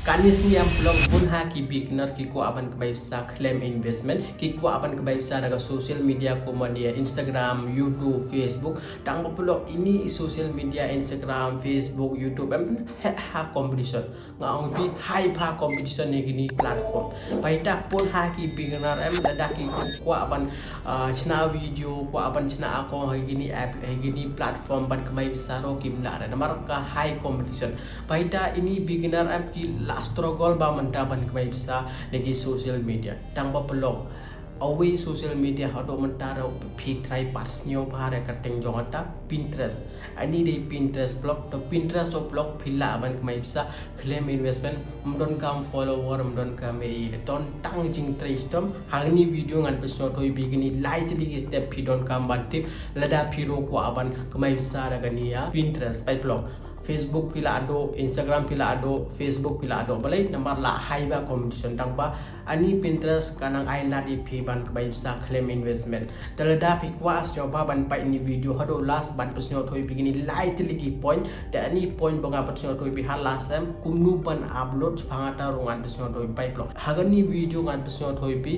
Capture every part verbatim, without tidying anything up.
Katne sngi em paralok, bun ha ki beginner ki kwah ban kamai pisa khlem investment, ki kwah ban kamai pisa da ka social media kum ïa Instagram, YouTube, Facebook. Tang ba paralok, ini i social media, Instagram, Facebook, YouTube em heh ha competition. Nga ong phi, high pa competition ïa kini platform. Peit, bun ha ki beginner em, lada ki kwah ban, ah, shna video, kwah ban shna account ha kini app, ha kini platform ban kamai pisa ruh kim lah re namar ka high competition. Peit, ini beginner em ki la struggle ba mynta ban kamai pisa da ki social media. Tang ba paralok, awei social media haduh mynta ruh phi try pat sngewbha re kyrteng jong kata Pinterest. Ani dei Pinterest paralok, to Pinterest to paralok phi lah ban kamai pisa khlem investment, ym don kam follower, ym don kam ei, don tang jingtrei shitom. Ha kani video ngan pynsngewthuh ïa phi kini lai tylli ki step phi donkam ban tip lada phi ruh kwah ban kamai pisa da kani ïa Pinterest. Peit paralok, Facebook phi la adoh, Instagram phi la adoh, Facebook phi la adoh, balei? Namar la high ba competition. Tang ba ani Pinterest ka nang ai lad ïa phi ban kamai pisa khlem investment. Te lada phi kwah sngewbha ban peit ini video haduh last ban pynsngewthuh ïa phi kini lai tylli ki point. Te ani point ba nga pynsngewthuh ïa phi ha last em, kumno ban upload, shaphang kata ruh ngan pynsngewthuh ïa phi paralok. Ha kani video ngan pynsngewthuh ïa phi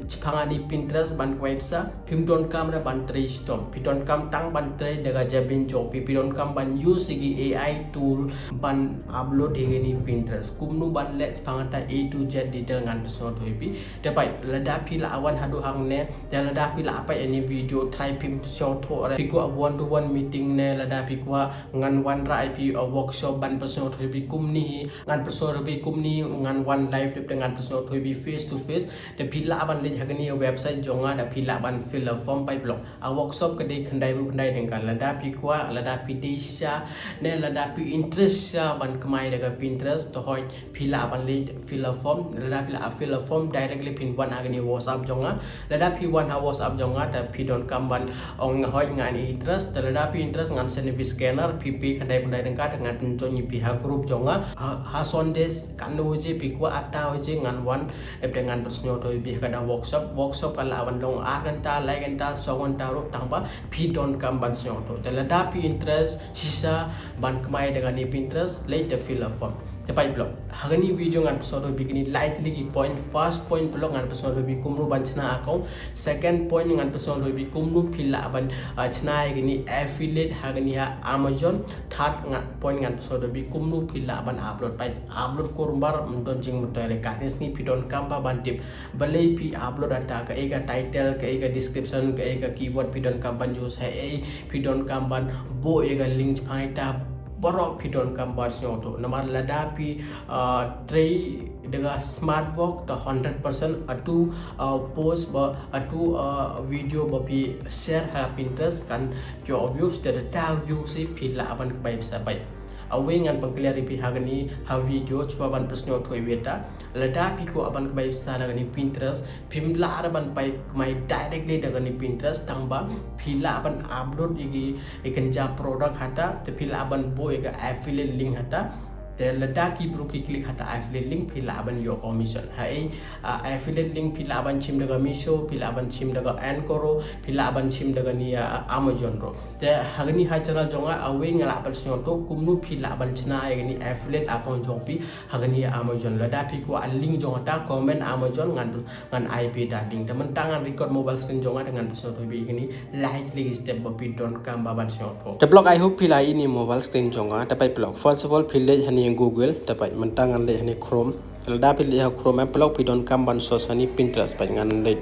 shaphang ani Pinterest ban kamai pisa. Phim donkam re ban trei shitom, phi donkam tang ban trei da ka jabieng jong phi, phi donkam ban use ïa ki A I tool ban upload ïa kani Pinterest. Kumno ban leh shaphang kata A to Z detail ngan pynsngewthuh ïa phi. Te peit, lada phi la wan haduh hangne, te lada phi la peit ini video, try phim sngewthuh re, phi kwah one to one meeting ne, lada phi kwah ngan wanrah ïa phi, uh, workshop ban pynsngewthuh ïa phi kumne hi, ngan pynsngewthuh ïa phi kumne, ngan wan live dep te ngan pynsngewthuh ïa phi face to face. Te phi lah ban leit ha kani website jong nga, da phi lah ban fill a form. Peit paralok, a workshop ka dei khyndai phew khyndai tyngka. Lada phi kwah, lada phi dei shisha ne lada phi interest shisha ban kamai da ka Pinterest, to hooid phi lah ban leit fill a form. Lada phi lah fill a form, directly phin wan ha kani WhatsApp jong nga. Lada phi wan ha WhatsApp jong nga, te phi donkam ban ong nga, hooid nga interest. Te lada phi interest, ngan send ïa phi scanner, phi pay khyndai phew khyndai tyngka, te ngan pynjoin ïa phi ha group jong nga. Ha, ha Sunday katno baje phi kwah, atta baje ngan wan, dep te ngan pynsngewthuh ïa phi ha kata workshop. Workshop ka lah ban long ar kynta, lai kynta, saw kynta ruh, tang ba phi donkam ban sngewthuh. Te lada phi interest shisha ban kamai da kani Pinterest, leit te fill a form. Te peit paralok, ha kani video ngan pynsngewthuh ïa phi kini lai tylli ki point. First point paralok, ngan pynsngewthuh ïa phi kumno ban shna account. Second point, ngan pynsngewthuh ïa phi kumno phi lah ban, ah, shna ïa kini affiliate ha kani ha Amazon. Third point, ngan pynsngewthuh ïa phi kumno phi lah ban upload. Peit, upload kumno, ym don jingmyntoi re. Katne sngi phi donkam ba ban tip balei phi upload, atta kaei ka title, kaei ka description, kaei ka keyword phi donkam ban use, haei phi donkam ban buh ïa ka link, shaphang kata baroh phi donkam ban sngewthuh. Namar lada phi, ah, trei da ka smart work, te hundred percent atu, ah, post ba, atu, ah, video ba phi share ha Pinterest kan ïoh views, te da views hi phi lah ban kamai pisa. Peit, awei ngan pynclear ïa phi ha kani ha video, shuwa ban pynsngewthuh ïa phi, te lada phi kwah ban kamai pisa da kani Pinterest, phim lah re ban peit kamai directly da kani Pinterest, tang ba phi lah ban upload ïa ki, ïa ki kynja product hata, te phi lah ban buh ïa ka affiliate link hata. Te lada ki briew ki click hata affiliate link, phi lah ban ïoh commission. Haei, ah, affiliate link phi lah ban shim da ka Meesho, phi lah ban shim da ka Anchor ruh, phi lah ban shim da kani, ah, Amazon ruh. Te ha kani ha channel jong nga, awei nga lah pynsngewthuh kumno phi lah ban shna ïa kani affiliate account jong phi ha kani Amazon. Lada phi kwah link jong kata, comment Amazon, ngan ngan ai phi da link. Te mynta ngan record mobile screen jong nga, te ngan pynsngewthuh ïa phi kini lai tylli ki step ba phi donkam ba ban sngewthuh. Te paralok, I hope phi la ïohi ïa ini mobile screen jong nga. Te peit paralok, first of all phi leit hani Google. Te peit, mynta ngan leit hani Chrome. Te lada phi leit ha Chrome, eh paralok, phi donkam ban search hani Pinterest. Peit, ngan leit,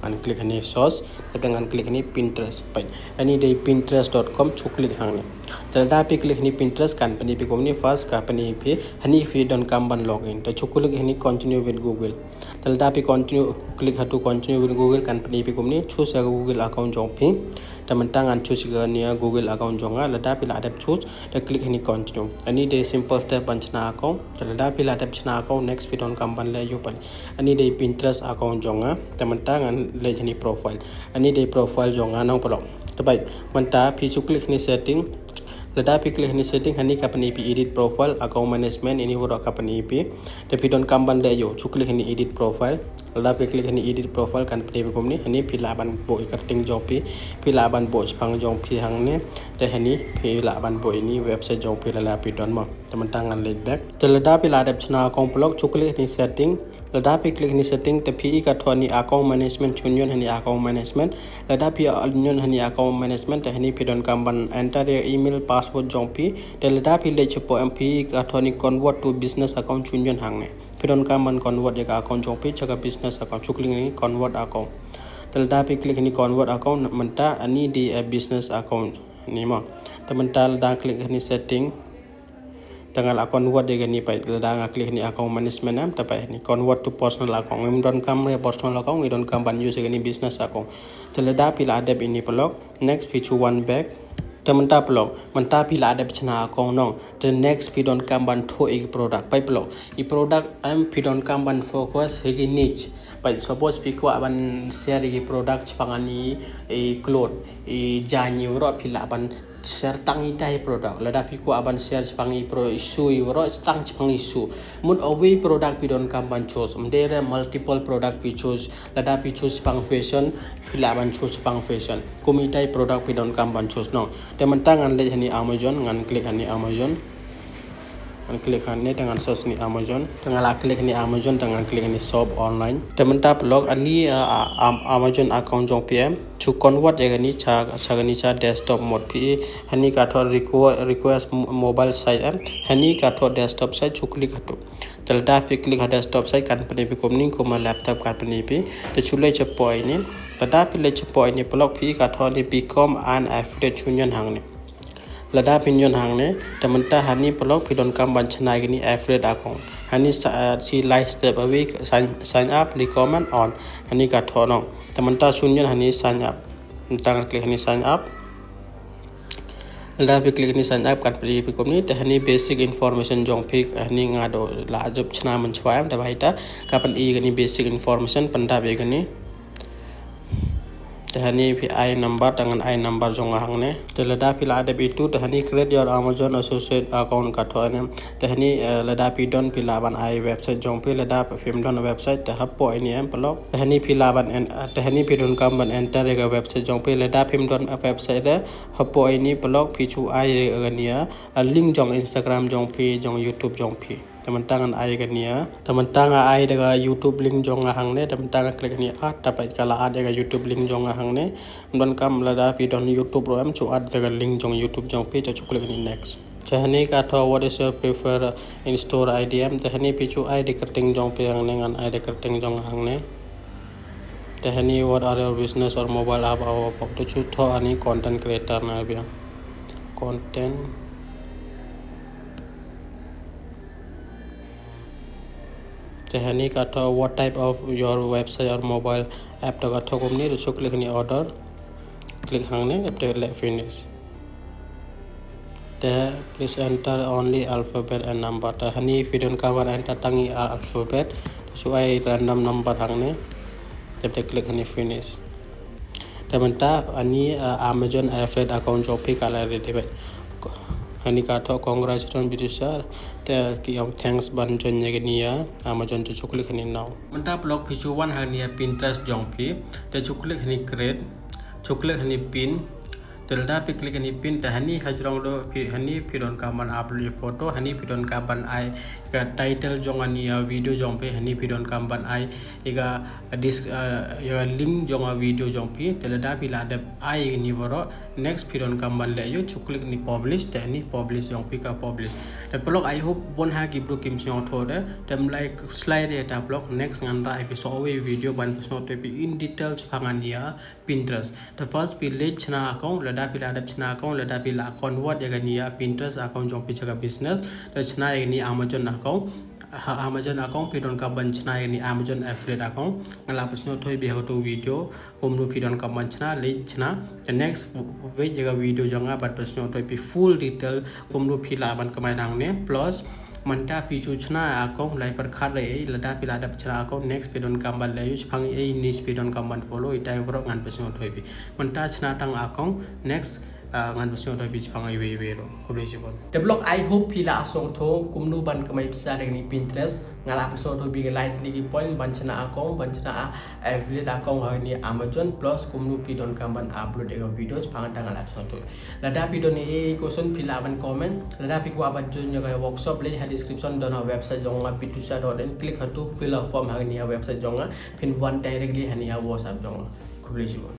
ngan click hani search. Te ngan click hani Pinterest. Peit, ani dei pinterest dot com, shu click hangne. Te lada phi click hani Pinterest, kan pyni ïa phi kumne, first ka pyni ïa phi hani phi donkam ban login. Te shu click hani continue with Google. Te lada phi continue, click ha tu continue with Google, kan pyni ïa phi kumne, choose ïa ka Google account jong phi. Te mynta ngan choose ïa kani ïa Google account jong nga. Lada phi la dep choose, te click hani continue. Ani dei simple step ban shna account. Te lada phi la dep shna account, next phi donkam ban leh ïa u pan. Ani dei Pinterest account jong nga. Te mynta ngan leit hani profile. Ani dei profile jong nga nang paralok. Te peit, mynta phi shu click hani setting. Lada phi click hani setting, hani ka pyni ïa phi edit profile, account management, ini baroh ka pyni ïa phi. Te phi donkam ban leh ïa u, shu click hani edit profile. Lada phi click hani edit profile, kan pyni ïa phi kumne, hani phi lah ban buh ïa ka kyrteng jong phi, phi lah ban buh shaphang jong phi hangne. Te hani phi lah ban buh ïa ini website jong phi lada phi don mo. Te mynta ngan leit back. Te lada phi la dep shna account paralok, shu click hani setting. Lada phi click hani setting, te phi i ka thoh hani account management, shu ñion hani account management. Lada phi ñion hani account management, te hani phi donkam ban enter ïa email password jong phi. Te lada phi leit shapoh em, phi i ka thoh hani convert to business account, shu ñion hangne. Phi donkam ban convert ïa ka account jong phi sha ka business account, shu click hani convert account. Te lada phi click hani convert account, mynta ani dei business account. Ni mo. Te mynta lada click hani setting. Te nga la convert ïa kani, peit, lada nga click hani account management em, te peit hani convert to personal account. Ngim donkam ïa personal account, ngi donkam ban use ïa kani business account. Te lada phi la dep ini paralok, next phi shu wan back. Te mynta paralok, mynta phi la dep shna account noh. Te next phi donkam ban thoh ïa ki product. Peit paralok, i product em phi donkam ban focus ha ki niche. Peit, suppose phi kwah ban share ïa ki product shaphang ani, i cloth, i jaiñ, i waroh, phi lah ban share tang itai i product. Lada phi kwah ban share shaphang i pro issue i waroh, tang shaphang issue. Mut uwei i product phi donkam ban choose. Ym dei re multiple product phi choose. Lada phi choose shaphang fashion, phi lah ban choose shaphang fashion. Kum itai i product phi donkam ban choose noh. Te mynta ngan leit hani Amazon, ngan click hani Amazon. Ngan click hangne, te ngan search hani Amazon. Te nga la click hani Amazon, te ngan click hani shop online. Te mynta paralok ani, uh, uh, Am- Amazon account jong phi em, shu convert ïa kani sha, sha kani sha desktop mode. Phi i hani ka thoh requ- request mo- mobile site em. Hani ka thoh desktop site, shu click hato. Te lada phi click ha desktop site kan pyni phi kumne, kum ha laptop kan pyni phi. Te shu leit shapoh ini. Lada phi leit shapoh ini paralok, phi i ka thoh hani become an affiliate, shu ñion hangne. Lada phi ñion hangne, te mynta hani paralok phi donkam ban shna ïa kani affiliate account. Hani sa- uh, shi lai step awei, sign, sign up, recommend, earn. Hani ka thoh noh. Te mynta shu ñion hani sign up. Mynta ngan click hani sign up. Lada phi click hani sign up kan pyni phi kumne, te hani basic information jong phi, hani nga do la jop shna mynshuwa em, te ba ita ka pyni kani basic information, pyndap ïa kani. Te hani phi ai number, te ngan ai number jong nga hangne. Te lada phi la dep itu, te hani create your Amazon associate account ka thoh hangne. Te hani, eh, lada phi don phi lah ban ai website jong phi, lada phim don website, te hapoh ini em paralok. Te hani phi lah ban en- eh, te hani phi donkam ban enter ïa ka website jong phi, lada phim don website re, hapoh ini paralok phi shu ai ïa kani ïa, eh, link jong Instagram jong phi, jong YouTube jong phi. Te mynta ngan ai kani ïa. Te mynta nga ai da ka YouTube link jong nga hangne. Te mynta nga click hani add. Te peit ka la add ïa ka YouTube link jong nga hangne. Ym donkam, lada phi don YouTube ruh em, shu add da ka link jong YouTube jong phi, te shu click hani next. Te hani ka thoh what is your prefer in store I D em. Te hani phi shu ai da ka kyrteng jong phi hangne, ngan ai da ka kyrteng jong nga hangne. Te hani what are your business or mobile app, app, app. Te shu thoh hani content creator na biang. Content. Te hani ka thoh what type of your website or mobile app, te ka thoh kumne, te shu click hani order. Click hangne, te leh finish. Te please enter only alphabet and number. Te hani phi donkam ban enter tang i alphabet. Te shu ai random number hangne. Te, te click hani finish. Te mynta ani, uh, Amazon affiliate account jong phi ka la ready beit. Hani ka thoh congratulations Bidisha. Te ki ong thanks ban join ïa kani ïa Amazon, te shu click hani now. Mynta paralok phi shu wan hani ïa Pinterest jong phi. Te shu click hani create. Shu click hani pin. Te lada phi click hani pin, te hani hajrong do phi, hani phi donkam ban upload photo, hani phi donkam ban ai ka title jong ani ïa video jong phi, hani phi donkam ban ai ïa ka dis- uh, ïa ka link jong ïa video jong phi. Te lada phi la dep ai ïa kani waroh, next phi donkam ban leh ïa u, shu click ni publish, te ni publish jong phi ka publish. Te paralok, I hope bun ha ki briew kim sngewthuh de. Te ym lai slai de ta paralok, next ngan rah ïa phi sa kawei video ban pynsngewthuh ïa phi in details shaphang ani ïa Pinterest. Te first phi leit shna account, lada phi la dep shna account, lada phi la convert ïa kani ïa Pinterest account jong phi sha ka business, te shna ïa kani Amazon account. Ha Amazon account phi donkam ban shna ïa kani Amazon affiliate account. Nga la pynsngewthuh ïa phi ha kato video kumno phi donkam ban shna, leit shna. Te next, wait ïa ka video jong nga ban pynsngewthuh ïa phi full detail kumno phi lah ban kamai nangne. Plus mynta phi shu shna account, lai pyrkhat re ei, lada phi la dep shna account, next phi donkam ban leh ïa u, shaphang ei niche phi donkam ban follow, ita i waroh ngan pynsngewthuh ïa phi. Mynta shna tang account, next Ah, ngan pynsngewthuh bad phi shaphang iwei iwei ruh. Khublei shibun. Te paralok, I hope phi la sngewthuh kumno ban kamai pisa da kane Pinterest. Nga la pynsngewthuh bad ki lai tylli ki point ban shna account, ban shna affiliate account ha kane Amazon, plus kumno phi donkam ban upload ïa ka video shaphang, te nga la pynsngewthuh. Lada phi don ïa ki question phi lah ban comment. Lada phi kwah ban join ïa ka workshop, link ha description don ha website jong nga, pitusa dot in, click hatu, fill a form ha kane ha website jong nga, phin wan directly ha kane ha WhatsApp jong nga. Khublei shibun.